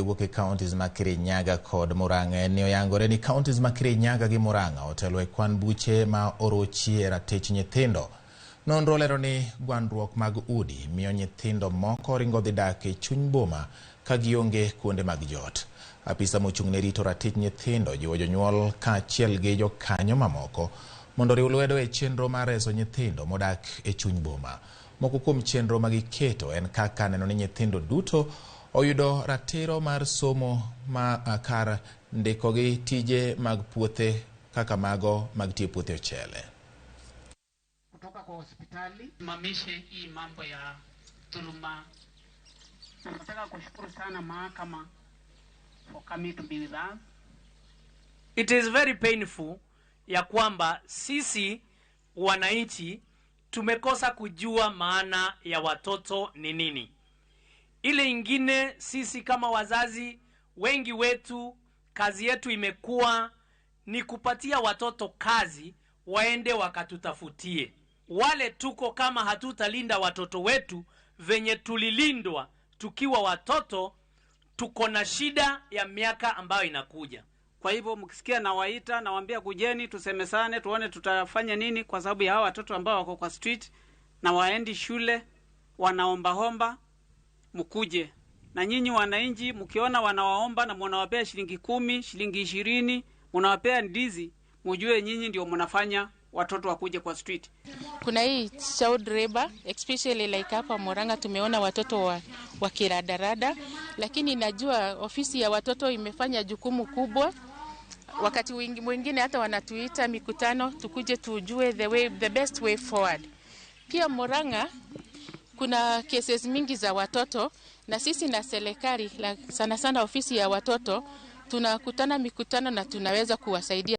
Wuok e counties ma Kirinyaga kod Murang'a ne oyangore ni counties ma Kirinyaga gi Murang'a otelo e kwan buche ma orochi e ratich nyithindo. Nonro lero ni gwandruok mag udi miyo nyithindo moko ringo dhi dak e chuny boma ka gionge kuonde mag jot. Apisa mochung' ne rito ratich nyithindo jiwo jonyuol kaachiel gi jokanyo mamoko mondo oriw lwedo e chenro mar reso nyithindo modak e chuny boma. Moko kuom chenro ma giketo en kaka neno ni nyithindo duto oyudo ratiro mar somo ma kar ndikogi tije mag puothe kaka mago mag tiyo puothe ochele. Kutoka kwa hospitali simamishe hii mambo ya dhuluma. Nataka kushukuru sana mahakama for coming to be with us. It is very painful ya kwamba sisi wananchi tumekosa kujua maana ya watoto ni nini. Ile ingine, sisi kama wazazi wengi wetu kazi yetu imekuwa ni kupatia watoto kazi waende wakatutafutie. Wale tuko kama hatutalinda watoto wetu venye tulilindwa tukiwa watoto, tuko na shida ya miaka ambayo inakuja. Kwa hivyo mkisikia nawaita, nawaambia kujeni, tusemesane, tuone tutafanya nini, kwa sababu ya hawa watoto ambao wako kwa street na waendi shule, wanaombahomba, mkuje. Na nyinyi wananchi mkiona wanawaomba na mnawapea shilingi 10, shilingi 20, mnawapea ndizi, mjue nyinyi ndio mnafanya watoto wakuje kwa street. Kuna hii child labor, especially like hapa Murang'a tumeona watoto wa kiradarada, lakini najua ofisi ya watoto imefanya jukumu kubwa. Wakati mwingine hata wanatuita mikutano tukuje tujue the best way forward. Pia Murang'a kuna cases mingi za watoto, na sisi na serikali sana sana ofisi ya watoto tunakutana mikutano na tunaweza kuwasaidia.